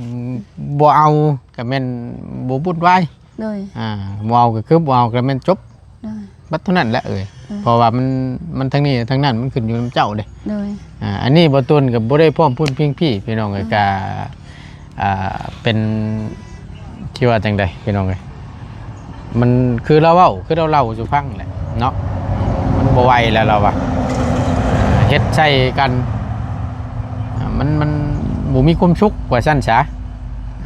ບໍ່ເອົາກໍແມ່ນບໍ່ວຸ່ນວາຍ. ໂດຍ ອ່າ ບໍ່ເອົາກໍຄືບໍ່ເອົາ ກໍແມ່ນຈົບ. ໂດຍ ບັດເທົ່ານັ້ນແຫຼະເອີຍ. ໂດຍ ເພາະວ່າມັນ ມັນທັງນີ້ທັງນັ້ນ ມັນຂຶ້ນຢູ່ນຳເຈົ້າເດ້. ໂດຍ ອ່າ ອັນນີ້ບໍ່ຕຸນກໍບໍ່ໄດ້ພ້ອມພຸ້ນພິງພີ້ ພີ່ນ້ອງເອີຍ. ໂດຍ ກະ ອ່າ ເປັນ ທີ່ວ່າຈັ່ງໃດພີ່ນ້ອງເອີຍ ມັນຄືລາວເວົ້າ ຄືລາວເລົ່າສູ່ຟັງແຫຼະເນາະ. ມັນບໍ່ໄຫວແລ້ວລາວວ່າ ເຮັດໃສ່ກັນ ມັນ ມັນບໍ່ມີຄວາມສຸກວ່າຊັ້ນຊະ.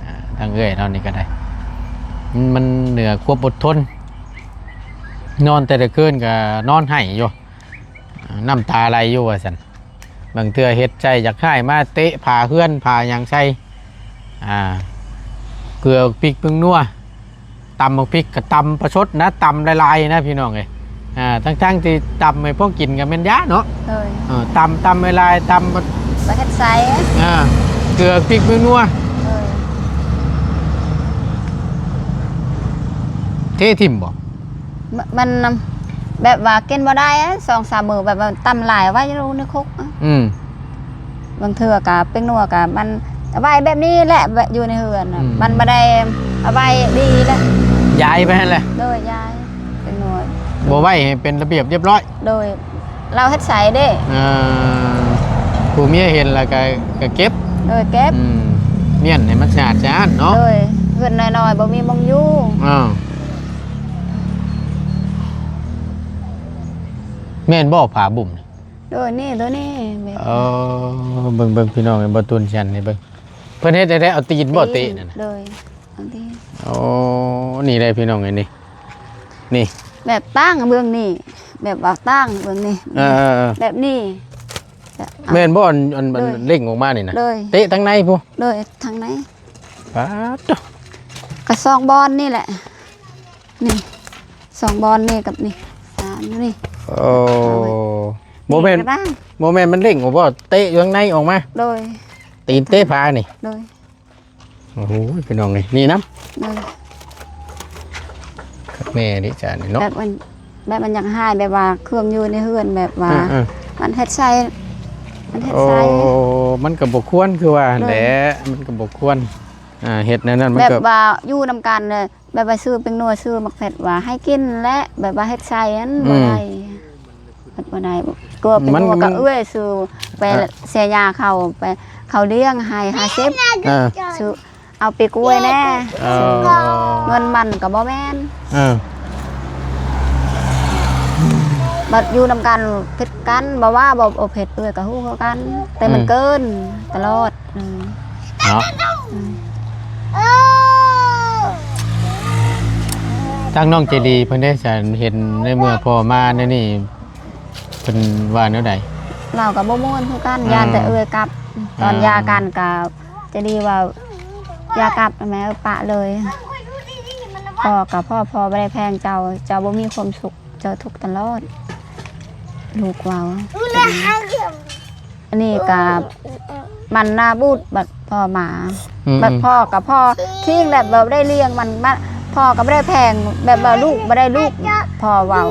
ອ່າ ທາງເອື້ອຍເຮົານີ້ກໍໄດ້ ມັນ ມັນເໜືອຄວາມອົດທົນ ນອນແຕ່ລະຄືນກໍນອນໄຫ້ຢູ່ ນ້ຳຕາໄຫຼຢູ່ວ່າຊັ້ນ. ບາງເທື່ອເຮັດໃສ່ຢາກຮ້າຍມາເຕະຝາເຮືອນຝາຫຍັງໃສ່ ອ່າ ເກືອ ພິກ ແປ້ງນົວ ຕຳບັກພິກກໍຕຳປະຊົດນະ ຕຳຫຼາຍໆນະພີ່ນ້ອງເອີຍ. ອ່າ ທັງໆທີ່ຕຳໃຫ້ພໍກິນກໍແມ່ນຢາເນາະ. ໂດຍ ເອີ ຕຳ ຕຳຫຼາຍໆ ຕຳ ບໍ່ເຮັດໃສ່ ອ່າ ເກືອ ພິກ ແປ້ງນົວ. ໂດຍ ເທຖິ້ມບໍ່? ມ- ມັນແບບວ່າກິນບໍ່ໄດ້ ສອງສາມມື້ ແບບວ່າຕຳຫຼາຍໄວ້ຢູ່ໃນຄຸກ. ອືມ ບາງເທື່ອກະແປ້ງນົວກະມັນໄວ້ແບບນີ້ແຫຼະ ແບບຢູ່ໃນເຮືອນນະ. ອືມ ມັນບໍ່ໄດ້ເອົາໄວ້ດີແຫຼະ ຢາຍໄປຫັ້ນແຫຼະ. ໂດຍ ຢາຍແປ້ງນົວ ບໍ່ໄວ້ໃຫ້ເປັນລະບຽບລຽບຮ້ອຍ. ໂດຍ ລາວເຮັດໃສ່ເດ້. ເອີ ຜູ້ເມຍເຫັນແລ້ວກໍ ກໍເກັບ. ໂດຍ ເກັບ. ອືມ ມ້ຽນໃຫ້ມັນສະອາດສະອ້ານເນາະ. ໂດຍ ເຮືອນນ້ອຍໆ ບໍ່ມີໝ່ອງຢູ່. ອ້າວ ແມ່ນບໍ່ຜ້າບຸ້ມນີ້? ໂດຍ ນີ້ ໂຕນີ້ແມ່ນ. ເອີ ເບິ່ງໆ ພີ່ນ້ອງເອີຍ ບໍ່ຕຸນຊັ້ນນີ້ເບິ່ງ ເພິ່ນເຮັດໄດ້ ເອົາຕີນບໍ່ເຕະນັ້ນນະ? ໂດຍ ເອົາຕີນ. ໂອ້ ນີ້ໄດ໋ພີ່ນ້ອງເອີຍ ນີ້ ນີ້ ແບບຕັ້ງເບື້ອງນີ້ ແບບວ່າຕັ້ງເບື້ອງນີ້. ເອີ ແບບນີ້. ແມ່ນບໍ່ ອັນ ອັນ ອັນ ໂດຍ ເລັ່ງອອກມານີ້ນະ? ໂດຍ ເຕະທາງໃນພຸ້ນ. ໂດຍ ທາງໃນ. ປາດໂທ້ ກະສອງບ່ອນນີ້ແຫຼະ ນີ້ ສອງບ່ອນນີ້ກັບນີ້ ສາມນີ້. ໂອ້ ບໍ່ແມ່ນ ບໍ່ແມ່ນມັນເລັ່ງອອກບໍ່ ເຕະຢູ່ທາງໃນອອກມາ. ໂດຍ ຕີນເຕະຝານີ້. ໂດຍ ໂອ້ໂຫ ພີ່ນ້ອງເອີຍ ນີ້ນຳ. ໂດຍ ຄັກແນ່ເດ້ຈານີ້ເນາະ ແບບມັນ ແບບມັນຢາກຮ້າຍ ແບບວ່າເຄື່ອງຢູ່ໃນເຮືອນ ແບບວ່າ ເອີໆ ມັນເຮັດໃສ່ ມັນເຮັດໃສ່. ໂອ້ ມັນກໍບໍ່ຄວນ ຄືວ່າຫັ້ນແຫຼະ. ໂດຍ ມັນກໍບໍ່ຄວນ ອ່າ ເຮັດແນວນັ້ນ ມັນ ແບບ ກໍ ວ່າຢູ່ນຳກັນ ແບບວ່າຊື້ແປ້ງນົວ ຊື້ໝາກເຜັດ ວ່າໃຫ້ກິນແຫຼະ ແບບວ່າເຮັດໃສ່ຫັ້ນ ອືມ ບໍ່ໄດ້ ມັນບໍ່ໄດ້ ກໍເປັນ ມັນ ຫົວ ມັນ ກໍເອື້ອຍ ຊື້ໄປ ອ່ະ ເສຍຢາເຂົາ ໄປເຂົາລ້ຽງໃຫ້ຫ້າສິບ. ເອີ ຊື້ ເອົາປີກລ້ວຍແດ່. ເອີ ເງິນມັນກໍບໍ່ແມ່ນ. ເອີ ບັດຢູ່ນຳກັນຜິດກັນ ບໍ່ວ່າບໍ່ ບໍ່ຜິດ ເອື້ອຍກໍຮູ້ຄືກັນ ແຕ່ມັນ ອືມ ເກີນຕະຫຼອດ. ເອີ ເນາະ ອືມ ທາງນ້ອງໃຈດີເພິ່ນໄດ້ສານເຫັນໃນເມື່ອພໍ່ມາແນວນີ້ ເພິ່ນວ່າແນວໃດ? ລາວກໍບໍ່ມ່ວນຄືກັນ ອ່າ ຢ້ານແຕ່ເອື້ອຍກັບ. ຕອນ ອ່າ ຢ່າກັນກໍ ຈະດີວ່າຢ່າກັບແມ່ ປະເລີຍ. ພໍ່ກໍພໍ່ ພໍ່ບໍ່ໄດ້ແພງເຈົ້າ ເຈົ້າບໍ່ມີຄວາມສຸກ ເຈົ້າທຸກຕະຫຼອດ ລູກເວົ້າ. ອັນນີ້ກໍມັນໜ້າບູດ ບັດພໍ່ມາ ອືມ ບັດພໍ່ກໍພໍ່ ອືມ ທີ່ແບບບໍ່ໄດ້ລ້ຽງມັນ ມາ ພໍ່ກໍບໍ່ໄດ້ແພງ ແບບວ່າລູກບໍ່ໄດ້ລູກ ພໍ່ເວົ້າ.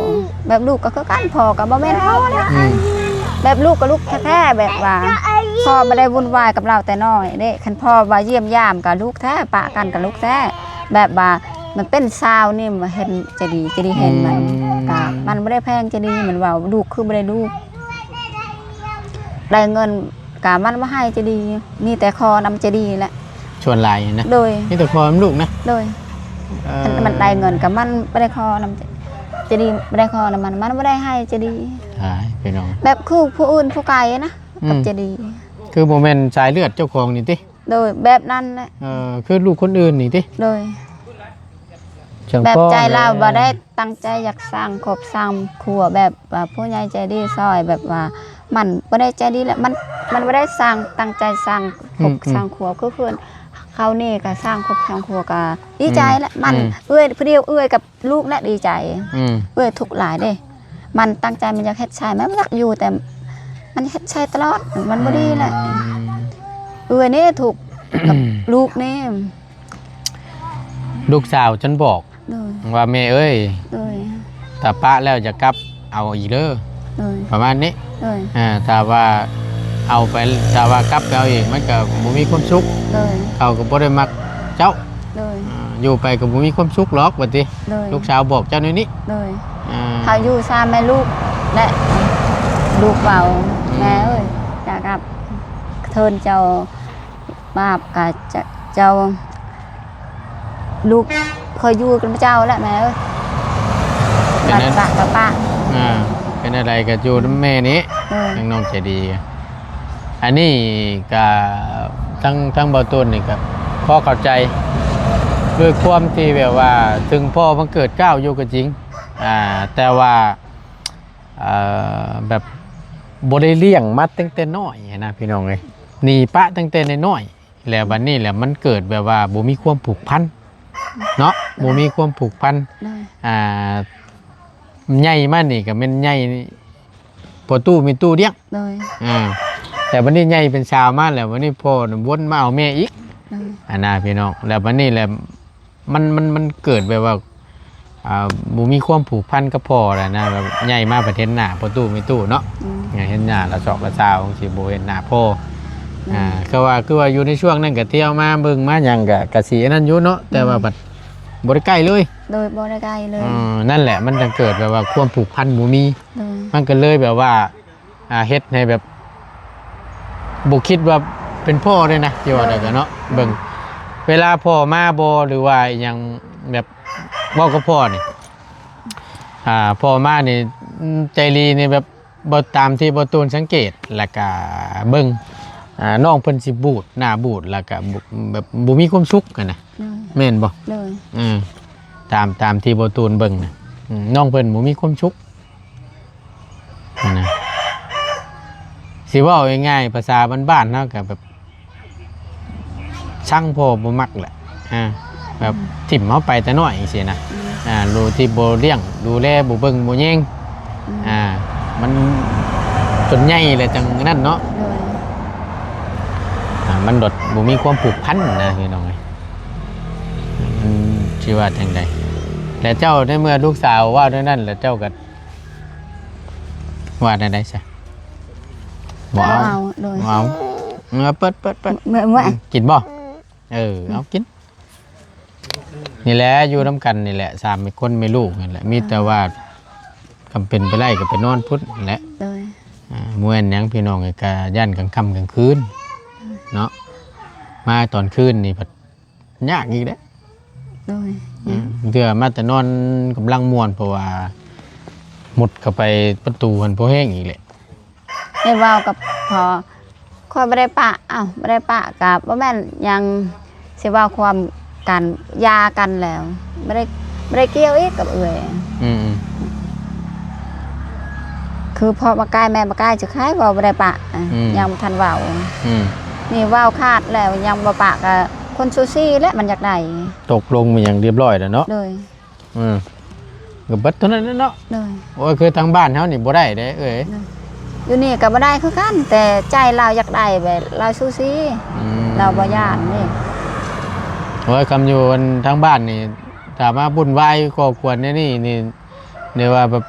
ແບບລູກກໍຄືກັນ ພໍ່ກໍບໍ່ແມ່ນພໍ່ນະ. ອືມ ແບບລູກກໍລູກແທ້ໆ ແບບວ່າພໍ່ບໍ່ໄດ້ວຸ່ນວາຍກັບລາວແຕ່ນ້ອຍເດ້. ຄັນພໍ່ວ່າຢ້ຽມຢາມກໍລູກແທ້ ປະກັນກໍລູກແທ້. ແບບວ່າມັນເປັນຊາວນີ້ເຫັນຈະດີ ຈະດີເຫັນມັນ ອືມ ກໍມັນບໍ່ໄດ້ແພງຈະດີ. ມັນເວົ້າລູກຄືບໍ່ໄດ້ລູກ ໄດ້ເງິນກະມັນບໍ່ໃຫ້ຈະດີ ມີແຕ່ຂໍນຳຈະດີແຫຼະ ສ່ວນຫຼາຍນະ. ໂດຍ ມີແຕ່ຂໍນຳລູກນະ. ໂດຍ ເອີ ມັນ ມັນໄດ້ເງິນກະມັນບໍ່ໄດ້ຂໍນຳຈະດີ ບໍ່ໄດ້ຂໍນຳມັນ ມັນບໍ່ໄດ້ໃຫ້ຈະດີ. ຕາຍ ພີ່ນ້ອງ ແບບຄືຜູ້ອື່ນຜູ້ໄກນະ ອືມ ກັບຈະດີ ຄືບໍ່ແມ່ນສາຍເລືອດເຈົ້າຂອງນີ້ຕິ? ໂດຍ ແບບນັ້ນແຫຼະ. ເອີ ຄືລູກຄົນອື່ນນີ້ຕິ? ໂດຍ ຈັ່ງ ແບບໃຈລາວບໍ່ໄດ້ຕັ້ງໃຈຢາກສ້າງຄອບສ້າງຄົວ ແບບວ່າຜູ້ໃຫຍ່ໃຈດີຊ່ອຍ ແບບວ່າມັນບໍ່ໄດ້ໃຈດີແຫຼະ ມັນ ມັນບໍ່ໄດ້ສ້າງ ຕັ້ງໃຈສ້າງຄອບ ອືມ ສ້າງຄົວ ຄືເພິ່ນເຂົານີ້ກໍສ້າງຄອບສ້າງຄົວ ກໍດີໃຈແຫຼະ. ອືມ ມັນ ອືມ ເອື້ອຍຜູ້ດຽວ ເອື້ອຍກັບລູກນະດີໃຈ. ອືມ ເອື້ອຍທຸກຫຼາຍເດ້ ມັນຕັ້ງໃຈ ມັນຢາກເຮັດໃຊ້ ມັນຢາກຢູ່ ແຕ່ມັນເຮັດໃຊ້ຕະຫຼອດ ມັນບໍ່ດີແຫຼະ. ອືມ ເອື້ອຍນີ້ທຸກກັບລູກນີ້ ລູກສາວຈົນບອກ ໂດຍ ວ່າ ແມ່ເອີຍ ໂດຍ ຖ້າປະແລ້ວຢ່າກັບເອົາອີກເດີ ໂດຍ ປະມານນີ້. ໂດຍ ອ່າ ຖ້າວ່າເອົາໄປ ຖ້າວ່າກັບໄປເອົາອີກ ມັນກໍບໍ່ມີຄວາມສຸກ ໂດຍ ເຂົາກໍບໍ່ໄດ້ມັກເຈົ້າ ໂດຍ ອ່າ ຢູ່ໄປກໍບໍ່ມີຄວາມສຸກຫຼອກ ວ່າຕິ. ໂດຍ ລູກສາວບອກເຈົ້າແນວນີ້ ໂດຍ ອ່າ ເຮົາຢູ່ສາມແມ່ລູກ ແລະ ລູກເວົ້າ ອືມ ແມ່ເອີຍ ຢາກັບເທີນເຈົ້າ ບາບກະເຈົ້າ ເຈົ້າ ລູກຂ້ອຍຢູ່ກັບເຈົ້າແຫຼະແມ່ເອີຍ ເປັນ ບັດ ອັນ ປະກະປະ ອ່າ ເປັນແນວໃດກະຢູ່ນຳແມ່ນີ້ ເອີ ທາງນ້ອງໃຈດີ. ອັນນີ້ກະ ທາງ ທາງບ່າວຕູນນີ້ກະພໍເຂົ້າໃຈ ດ້ວຍຄວາມທີ່ແບບວ່າ ເຖິງພໍ່ບັງເກີດກ້າວຢູ່ກໍຈິງ ອ່າ ແຕ່ວ່າ ເອີ ແບບບໍ່ໄດ້ລ້ຽງມາຕັ້ງແຕ່ນ້ອຍນະ ພີ່ນ້ອງເອີຍ ໜີປະຕັ້ງແຕ່ນ້ອຍໆ ແລ້ວບັດນີ້ແຫຼະ ມັນເກີດແບບວ່າບໍ່ມີຄວາມຜູກພັນເນາະ ໂດຍ ບໍ່ມີຄວາມຜູກພັນ ໂດຍ ອ່າ ໃຫຍ່ມານີ້ກໍແມ່ນໃຫຍ່ພໍ່ຕູ້ແມ່ຕູ້ລ້ຽງ ໂດຍ ອ່າ ແຕ່ບັດນີ້ໃຫຍ່ເປັນສາວມາແລ້ວ ບັດນີ້ພໍ່ນະວົນມາເອົາແມ່ອີກ ໂດຍ ອັນນະ ພີ່ນ້ອງ ແລ້ວບັດນີ້ແຫຼະ ມັນ ມັນ ມັນເກີດແບບວ່າ ອ່າ ບໍ່ມີຄວາມຜູກພັນກັບພໍ່ແລ້ວນະ ແບບໃຫຍ່ມາພັດເຫັນໜ້າພໍ່ຕູ້ແມ່ຕູ້ເນາະ ອືມ ເຫັນໜ້າລະຊອກລະຊາວ ຈັ່ງຊີ້ ບໍ່ເຫັນໜ້າພໍ່ ອືມ ອ່າ ຄືວ່າ ຄືວ່າຢູ່ໃນຊ່ວງນັ້ນກໍທ່ຽວມາເບິ່ງມາຫຍັງ ກໍ ກໍຊິອັນນັ້ນຢູ່ເນາະ ແຕ່ວ່າ ອືມ ບັດບໍ່ໄດ້ໃກ້ເລີຍ ໂດຍ ບໍ່ໄດ້ໃກ້ເລີຍ ເອີ ນັ້ນແຫຼະ ມັນຈັ່ງເກີດແບບວ່າຄວາມຜູກພັນບໍ່ມີ ໂດຍ ມັນກໍເລີຍແບບວ່າ ອ່າ ເຮັດໃຫ້ແບບບໍ່ຄິດວ່າເປັນພໍ່ເດ້ນະ ທີ່ວ່າ ໂດຍ ໄດ້ກໍເນາະ ເບິ່ງ ເວລາພໍ່ມາບໍ່ ຫຼືວ່າອີ່ຫຍັງ ແບບເວົ້າກັບພໍ່ນີ້ ອ່າ ພໍ່ມານີ້ ອືມ ໃຈດີນີ້ ແບບບໍ່ຕາມທີ່ບ່າວຕູນສັງເກດ ແລ້ວກະເບິ່ງ ອ່າ ນ້ອງເພິ່ນຊິບູດ ໜ້າບູດ ແລ້ວກະບໍ່ ແບບບໍ່ມີຄວາມສຸກຫັ້ນນະ ໂດຍ ແມ່ນບໍ່? ໂດຍ ເອີ ຕາມ ຕາມທີ່ບ່າວຕູນເບິ່ງນະ ອືມ ນ້ອງເພິ່ນບໍ່ມີຄວາມສຸກ ຫັ້ນນະ ຊິເວົ້າງ່າຍໆ ພາສາບ້ານໆ ເຮົາກໍແບບຊັງພໍ່ບໍ່ມັກແຫຼະ ອ່າ ແບບ ອືມ ຖິ້ມເຮົາໄປແຕ່ນ້ອຍຈັ່ງຊີ້ນະ ອືມ ອ່າ ໂດຍທີ່ບໍ່ລ້ຽງດູແລ ບໍ່ເບິ່ງບໍ່ແຍງ ອືມ ອ່າ ມັນຈົນໃຫຍ່ແລ້ວຈັ່ງນັ້ນເນາະ ໂດຍ ອ່າ ມັນໂດດບໍ່ມີຄວາມຜູກພັນນະ ພີ່ນ້ອງເອີຍ ມັນຊິວ່າຈັ່ງໃດ ແລະເຈົ້າ ໃນເມື່ອລູກສາວເວົ້າແນວນັ້ນ ແລ້ວເຈົ້າກໍ ວ່າແນວໃດຊະ? ບໍ່ເອົາ ບໍ່ເອົາ ໂດຍ ບໍ່ເອົາ ເອີ ເປີດ ເປີດ ເປີດ ເມື່ອ ເມື່ອ ອືມ ກິນບໍ່? ເອີ ອືມ ເອົາກິນ ນີ້ແຫຼະ ຢູ່ນຳກັນນີ້ແຫຼະ ສາມຄົນແມ່ລູກນີ້ແຫຼະ ມີແຕ່ວ່າ ອ່າ ຄັນເປັນໄປໄດ້ກໍໄປນອນພຸ້ນແຫຼະ ໂດຍ ອ່າ ບໍ່ແມ່ນຫຍັງ ພີ່ນ້ອງ ກໍຢ້ານກາງຄ່ຳກາງຄືນ ໂດຍ ເນາະ ມາຕອນຄືນນີ້ພັດ ຍາກອີກເດ້ ໂດຍ ອືມ ເທື່ອມາແຕ່ນອນກຳລັງມ່ວນ ເພາະວ່າມຸດເຂົ້າໄປປະຕູຫັ້ນພໍແຮງອີກແຫຼະ ໄດ້ເວົ້າກັບພໍ່ ຂ້ອຍບໍ່ໄດ້ປະ ເອົ້າ ບໍ່ໄດ້ປະ ກະບໍ່ແມ່ນຫຍັງ ຊິເວົ້າຄວາມກັນ ຢ່າກັນແລ້ວ ບໍ່ໄດ້ ບໍ່ໄດ້ກ່ຽວອີກກັບເອື້ອຍ ອືມ ຄືພໍ່ບັກກາຍແມ່ບັກກາຍຈະຂາຍ ເວົ້າບໍ່ໄດ້ປະ ອືມ ຍັງບໍ່ທັນເວົ້າ ອືມ ນີ້ເວົ້າຂາດແລ້ວ ຍັງບໍ່ປະ ກະຄົນຊູຊີແຫຼະ ມັນຢາກໄດ້ ຕົກລົງມາຫຍັງຮຽບຮ້ອຍແລ້ວເນາະ ໂດຍ ເອີ ກໍເບິດເທົ່ານັ້ນແຫຼະເນາະ ໂດຍ ໂອ້ຍ ຄືທາງບ້ານເຮົານີ້ບໍ່ໄດ້ເດ້ເອີຍ ໂດຍ ຢູ່ນີ້ກໍບໍ່ໄດ້ຄືກັນ ແຕ່ໃຈລາວຢາກໄດ້ ແບບລາວຊູຊີ ອືມ ລາວບໍ່ຢ້ານນີ້ ໂອ້ຍ ຄຳຢູ່ທາງບ້ານນີ້ ຖ້າມາວຸ່ນວາຍກໍ່ກວນແນວນີ້ນີ້ ເລີຍວ່າແບບ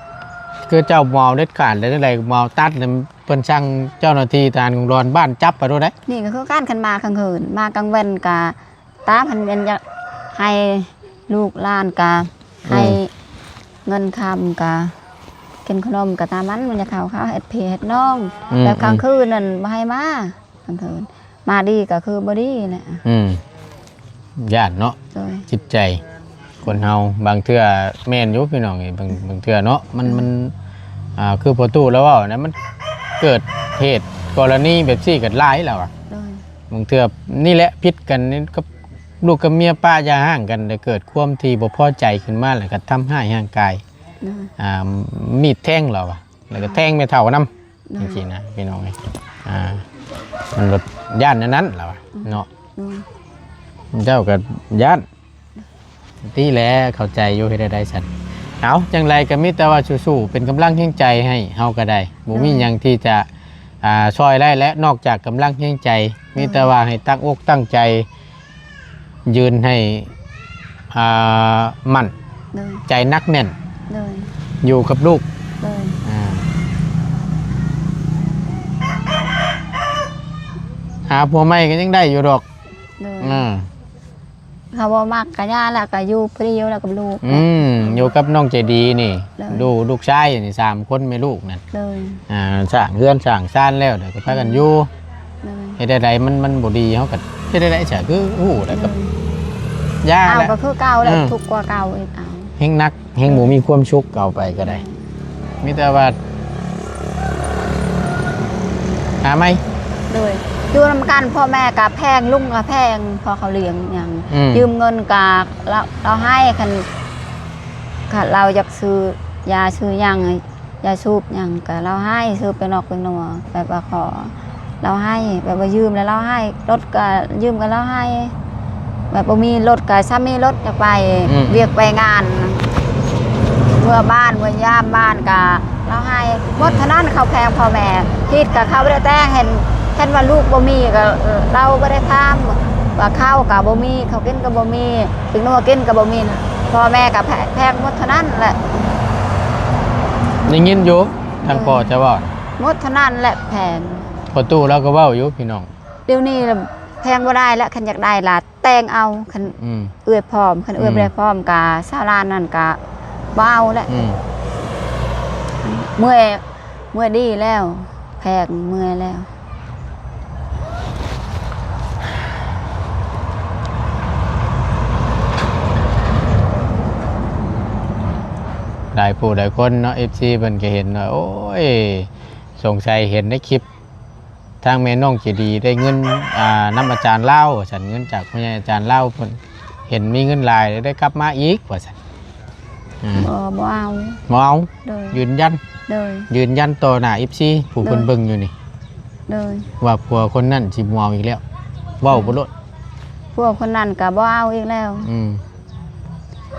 ຄືເຈົ້າບໍ່ເອົາເດັດຂາດ ແລ້ວຈັ່ງໃດບໍ່ເອົາຕັດ ແລ້ວເພິ່ນສັ່ງເຈົ້າໜ້າທີ່ທະຫານກົງດອນບ້ານຈັບໄປໂລດເດ້. ນີ້ກໍຄືກັນ ຄັນມາກາງຄືນ ມາກາງເວັນກໍຕາມ ຄັນແມ່ນຢາກໃຫ້ລູກຫຼານກໍໃຫ້ ອືມ ເງິນຄຳ ກໍກິນຂະໜົມກໍຕາມມັນ ມັນຢາກເຂົ້າ ເຂົ້າເຮັດພີ່ເຮັດນ້ອງ ອືມ ແບບກາງຄືນນັ້ນ ອືມ ບໍ່ໃຫ້ມາ ກາງຄືນ ມາດີກໍຄືບໍ່ດີແຫຼະ ອືມ ຢ້ານເນາະ ໂດຍ ຈິດໃຈຄົນເຮົາ ບາງເທື່ອແມ່ນຢູ່ພີ່ນ້ອງເອີຍ ບາງ ບາງເທື່ອເນາະ ມັນ ມັນ ອ່າ ຄືພໍ່ຕູ້ລາວເວົ້ານະ ມັນເກີດເຫດກໍລະນີແບບຊີ້ກັນຫຼາຍແລ້ວອະ ໂດຍ ບາງເທື່ອນີ້ແຫຼະຜິດກັນກັບລູກກັບເມຍ ປະຢ່າຮ້າງກັນ ແລ້ວເກີດຄວາມທີ່ບໍ່ພໍໃຈຂຶ້ນມາ ແລ້ວກໍທຳຮ້າຍຮ່າງກາຍ ໂດຍ ອ່າ ມີດແທງລາວອະ ແລ້ວກໍແທງແມ່ເຖົ້ານຳ ໂດຍ ຈັ່ງຊີ້ນະພີ່ນ້ອງເອີຍ ອ່າ ມັນລະຢ້ານແນວນັ້ນລະວ່າ ອືມ ເນາະ ໂດຍ ເຈົ້າກໍຢ້ານຕິແຫຼະ ເຂົ້າໃຈຢູ່ ເຮັດແນວໃດຊັ້ນ ເອົາ ຈັ່ງໃດກໍມີແຕ່ວ່າສູ້ໆ ເປັນກຳລັງແຮງໃຈໃຫ້ເຮົາກໍໄດ້ ບໍ່ມີ ໂດຍ ຫຍັງທີ່ຈະ ອ່າ ຊ່ອຍໄດ້ແຫຼະ ນອກຈາກກຳລັງແຮງໃຈ ໂດຍ ມີແຕ່ວ່າໃຫ້ຕັ້ງອົກຕັ້ງໃຈ ຢືນໃຫ້ ອ່າ ໝັ້ນ ໂດຍ ໃຈໜັກແໜ້ນ ໂດຍ ຢູ່ກັບລູກ ໂດຍ ອ່າ ຫາຜົວໃໝ່ກໍຍັງໄດ້ຢູ່ດອກ ໂດຍ ອ່າ ເຮົາບໍ່ມັກກໍຢ່າ ແລ້ວກໍຢູ່ຜູ້ດຽວ ແລ້ວກັບລູກ ອືມ ຢູ່ກັບນ້ອງໃຈດີນີ້ ໂດຍ ລູກ ລູກຊາຍນີ້ ສາມຄົນແມ່ລູກນັ້ນ ໂດຍ ອ່າ ສ້າງເຮືອນສ້າງຊານແລ້ວ ແລ້ວກໍພາກັນຢູ່ ໂດຍ ເຮັດແນວໃດ ມັນ ມັນບໍ່ດີ ເຮົາກໍເຮັດແນວໃດຊະ ຄືຮູ້ແລ້ວກໍ ໂດຍ ຢ່າ ເອົາ ແຫຼະ ກໍຄືເກົ່າແຫຼະ ເອີ ທຸກກວ່າເກົ່າອີກ ເອົາ ແຮງໜັກ ແຮງບໍ່ມີຄວາມສຸກ ເອົາໄປກໍໄດ້ ມີແຕ່ວ່າຫາໃໝ່ ໂດຍ ຢູ່ນຳກັນ ພໍ່ແມ່ກໍແພງ ລຸງກໍແພງ ພໍເຂົາລ້ຽງຫຍັງ ອືມ ຢືມເງິນກໍລາວ ລາວໃຫ້ ຄັນ ຄັນລາວຢາກຊື້ຢາຊື້ຫຍັງ ຢາສູບຫຍັງກໍລາວໃຫ້ ຊື້ແປ້ງນອກແປ້ງນົວ ແບບວ່າຂໍລາວໃຫ້ ແບບວ່າຢືມແລ້ວລາວໃຫ້ ລົດກໍຢືມກໍລາວໃຫ້ ແບບບໍ່ມີລົດກໍຊຳມີລົດ ຢາກໄປ ອືມ ວຽກໄປງານ ເມືອບ້ານເມືອຍາມບ້ານກໍລາວໃຫ້ ໝົດເທົ່ານັ້ນ ເຂົາແພງພໍ່ແມ່ ຜິດກໍເຂົາບໍ່ໄດ້ແຕ່ງ ເຫັນ ເຫັນວ່າລູກບໍ່ມີກໍ ເອີ ລາວບໍ່ໄດ້ຖາມວ່າເຂົ້າກໍບໍ່ມີ ເຂົ້າກິນກໍບໍ່ມີ ເປັນໜັວກິນກໍບໍ່ມີ ພໍ່ແມ່ກໍແພ ແພງໝົດເທົ່ານັ້ນແຫຼະ ໄດ້ຍິນຢູ່ທາງ ເອີ ພໍ່ຈະເວົ້າ ໝົດເທົ່ານັ້ນແຫຼະແພງ ພໍ່ຕູ້ລາວກໍເວົ້າຢູ່ພີ່ນ້ອງ ດຽວນີ້ແພງບໍ່ໄດ້ລະ ຄັນຢາກໄດ້ລະແຕ່ງເອົາ ຄັນ ອືມ ເອື້ອຍພ້ອມ ຄັນເອື້ອຍ ອືມ ບໍ່ໄດ້ພ້ອມກໍຊາວລ້ານນັ້ນກໍບໍ່ເອົາແຫຼະ ອືມ ເມື່ອຍ ເມື່ອຍດີແລ້ວ ແພງເມື່ອຍແລ້ວ ຫຼາຍຜູ້ຫຼາຍຄົນເນາະ ເອັຟຊີ ເພິ່ນກໍເຫັນວ່າ ໂອ້ຍ ສົງໄສເຫັນໃນຄລິບ ທາງແມ່ນ້ອງໃຈດີໄດ້ເງິນ ອ່າ ນຳອາຈານລາວວ່າຊັ້ນ ເງິນຈາກພໍ່ໃຫຍ່ອາຈານລາວ ເພິ່ນເຫັນມີເງິນຫຼາຍ ໄດ້ກັບມາອີກວ່າຊັ້ນ ອ່າ ບໍ່ ບໍ່ເອົາ ບໍ່ເອົາ ໂດຍ ຢືນຢັນ ໂດຍ ຢືນຢັນຕໍ່ໜ້າເອັຟຊີ ຜູ້ເພິ່ນ ໂດຍ ເບິ່ງຢູ່ນີ້ ໂດຍ ວ່າຜົວຄົນນັ້ນຊິບໍ່ເອົາອີກແລ້ວ ເວົ້າ ອືມ ໄປໂລດ ຜົວຄົນນັ້ນກໍບໍ່ເອົາອີກແລ້ວ ອືມ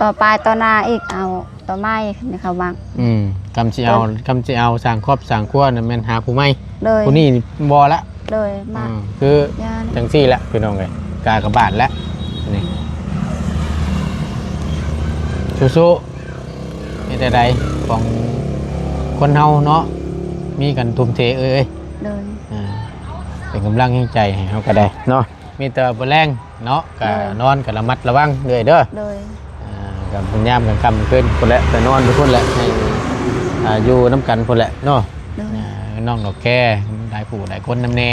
ຕໍ່ໄປຕໍ່ໜ້າອີກ ເອົາຕໍ່ໃໝ່ ຄັນເຂົາມັກ ອືມ ຄຳຊິເອົາ ເອີ ຄຳຊິເອົາສ້າງຄອບສ້າງຄົວນັ້ນແມ່ນຫາຜູ້ໃໝ່ ໂດຍ ຜູ້ນີ້ບໍ່ລະ ໂດຍ ມັກ ອືມ ຄື ຢ່າ ຈັ່ງຊີ້ລະ ພີ່ນ້ອງເອີຍ ກາກະບາດລະ ນີ້ ສູ້ໆ ເຮັດແນວໃດ ຂອງຄົນເຮົາເນາະ ມີກັນທຸ່ມເທ ເອີຍ ໂດຍ ອ່າ ເປັນກຳລັງແຮງໃຈໃຫ້ເຮົາກໍໄດ້ເນາະ ມີແຕ່ວ່າບໍ່ແລງເນາະ ກະ ໂດຍ ນອນກະລະມັດລະວັງເລື້ອຍເດີ້ ໂດຍ ອ່າ ກະຍາມກາງຄ່ຳກາງຄືນພຸ້ນແຫຼະ ໄປນອນຢູ່ພຸ້ນແຫຼະ ໃຫ້ ອ່າ ຢູ່ນຳກັນພຸ້ນແຫຼະເນາະ ໂດຍ ອ່າ ນ້ອງດອກແຄ ຫຼາຍຜູ້ຫຼາຍຄົນນຳແດ່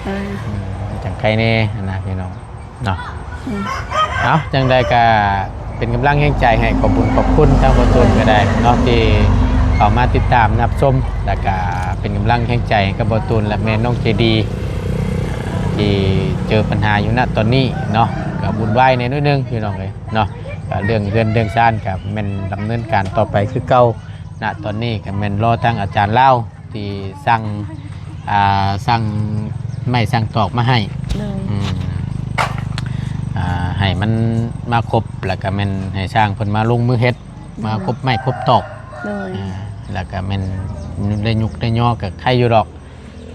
ໂດຍ ອືມ ຈັ່ງໄຄແດ່ຫັ້ນນະພີ່ນ້ອງເນາະ ອືມ ເອົາ ຈັ່ງໃດກະເປັນກຳລັງແຮງໃຈໃຫ້ ຂອບບຸນຂອບຄຸນທາງບ່າວຕູນກໍໄດ້ເນາະ ທີ່ເຂົ້າມາຕິດຕາມຮັບຊົມ ແລ້ວກະເປັນກຳລັງແຮງໃຈໃຫ້ກັບບ່າວຕູນ ແລະ ແມ່ນ້ອງໃຈດີ ທີ່ເຈີບັນຫາຢູ່ນະຕອນນີ້ເນາະ ກໍວຸ່ນວາຍແດ່ໜ້ອຍໜຶ່ງພີ່ນ້ອງເອີຍເນາະ ກໍເລື່ອງເຮືອນເລື່ອງຊານກໍແມ່ນດຳເນີນການຕໍ່ໄປຄືເກົ່າ ນະຕອນນີ້ກໍແມ່ນລໍທາງອາຈານລາວທີ່ສັ່ງ ອ່າ ສັ່ງໄມ້ສັ່ງຕອກມາໃຫ້ ໂດຍ ອືມ ອ່າ ໃຫ້ມັນມາຄົບ ແລ້ວກໍແມ່ນໃຫ້ຊ່າງເພິ່ນມາລົງມືເຮັດ ໂດຍ ມາຄົບໄມ້ຄົບຕອກ ໂດຍ ອ່າ ແລ້ວກໍແມ່ນໄດ້ຍຸກໄດ້ຍໍກໍໄຄຢູ່ດອກ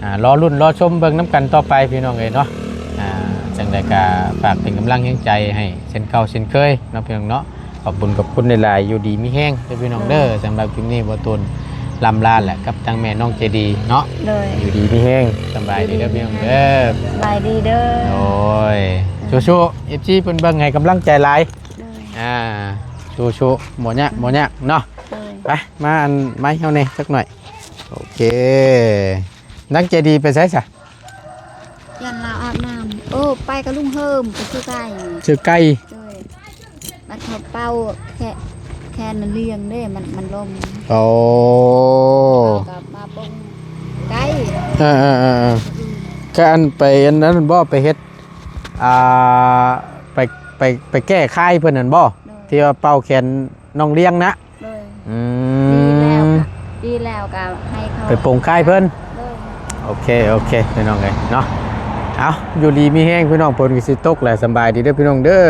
ອ່າ ລໍລຸ້ນລໍຊົມເບິ່ງນຳກັນຕໍ່ໄປພີ່ນ້ອງເອີຍເນາະ ອ່າ ຈັ່ງໃດກໍຝາກເປັນກຳລັງແຮງໃຈໃຫ້ເຊັ່ນເກົ່າເຊັ່ນເຄີຍເນາະພີ່ນ້ອງເນາະ ຂອບບຸນຂອບຄຸນຫຼາຍໆ ຢູ່ດີມີແຮງເດີພີ່ນ້ອງເດີ ໂດຍ ສຳລັບຄລິບນີ້ບ່າວຕູນ ລ່ຳລາແຫຼະກັບທາງແມ່ນ້ອງໃຈດີເນາະ. ໂດຍ ຢູ່ດີມີແຮງ. ສະບາຍດີເດີພີ່ນ້ອງເດີ. ສະບາຍດີເດີ. ໂດຍ ສູ້ໆ ເອັຟຊີ ເພິ່ນເບິ່ງໃຫ້ກຳລັງໃຈຫຼາຍ. ໂດຍ ອ່າ ສູ້ໆ ບໍ່ຍາກ ບໍ່ຍາກເນາະ. ໂດຍ ໄປ ມາອັນໄມ້ເຮົາແດ່ຈັກໜ້ອຍ. ໂອເຄ ນາງໃຈດີໄປໃສຊະ? ຢ້ານລາວອາບນ້ຳ. ໂອ້ ໄປກັບລຸງເຮີມ ໄປຊື້ໄກ່. ຊື້ໄກ່. ໂດຍ ບັດເຂົາເປົ່າແຄ- ແຄນລຽງເດ້ ມັນ ມັນລົມ. ໂອ້ ເຂົາກໍມາປົງໄກ່. ເອີໆໆໆ ອືມ ກະອັນໄປອັນນັ້ນບໍ່ ໄປເຮັດ ອ່າ ໄປ ໄປ ໄປແກ້ຄາຍເພິ່ນນັ້ນບໍ່? ໂດຍ ທີ່ວ່າເປົ່າແຄນນ້ອງລຽງນະ. ໂດຍ ອືມ ປີແລ້ວກະ ປີແລ້ວກະໃຫ້ເຂົາໄປປົງຄາຍເພິ່ນ. ໂດຍ ໂອເຄ ໂອເຄ ພີ່ນ້ອງເອີຍເນາະ. ເອົາ ຢູ່ດີມີແຮງພີ່ນ້ອງ. ຝົນກໍຊິຕົກແຫຼະ. ສະບາຍດີເດີພີ່ນ້ອງເດີ.